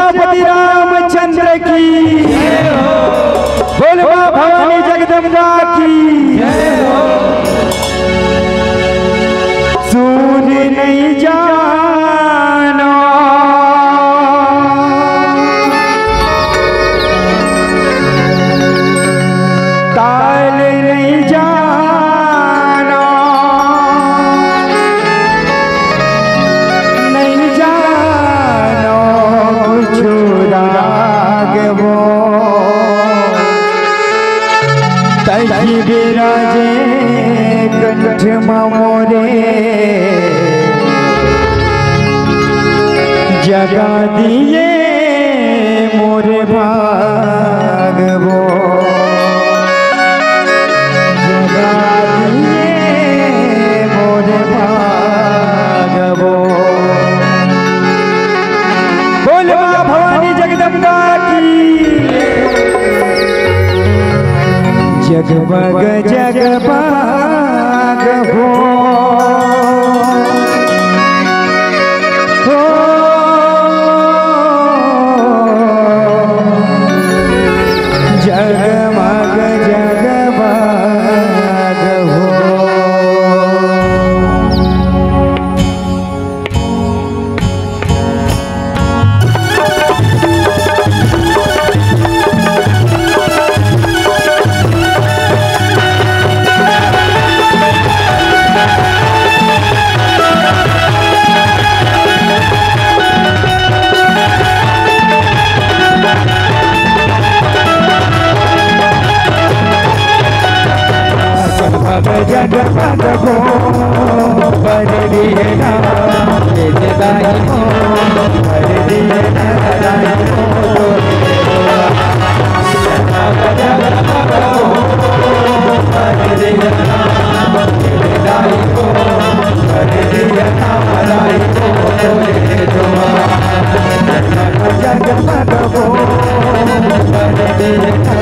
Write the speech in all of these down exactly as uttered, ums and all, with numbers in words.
पति रामचंद्र की, बोल माँ भवानी जगदम्बा की। सुर नहीं जानो, ताल नहीं जानो, नहीं जानो कुछ राग वो। तही बिराजे कंठ मा मोरे, जगा दिए मोर भाग वो। जगा दिए मोर भाग वो। बोल माँ भवानी जगदम्बा की। जगमग जगमग हो। हो। जगमग जगमग हो। जगमग जगमग हो, पर दिए ना, तेज दाई हो, पर दिए ना, दाई हो। जगमग जगमग हो, पर दिए ना, तेज दाई हो, पर दिए ना, दाई हो। जगमग जगमग हो, पर दिए ना,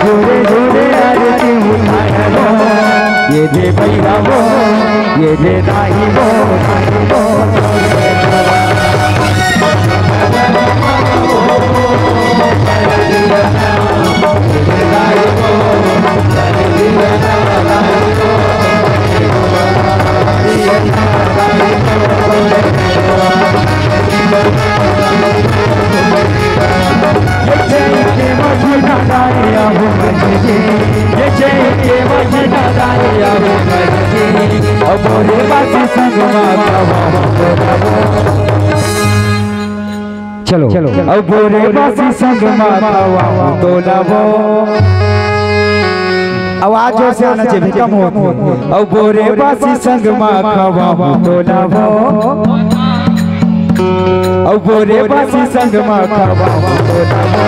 जोरे जोरे आरती उठाए वो, ये दे भैया वो, ये दे दाई वो, दाई वो। ये जय के महीना दाई आयो मजनी, ये जय के महीना दाई आयो मजनी। अब रे बासी संग माता। चलो, चलो। अब बोरे बासी संग माता तोला वो। आवाज जोर से आना चाहिए, कम होत हे। अब बोरे बासी संग माता तोला वो। अब बोरे बासी संग माता तोला वो।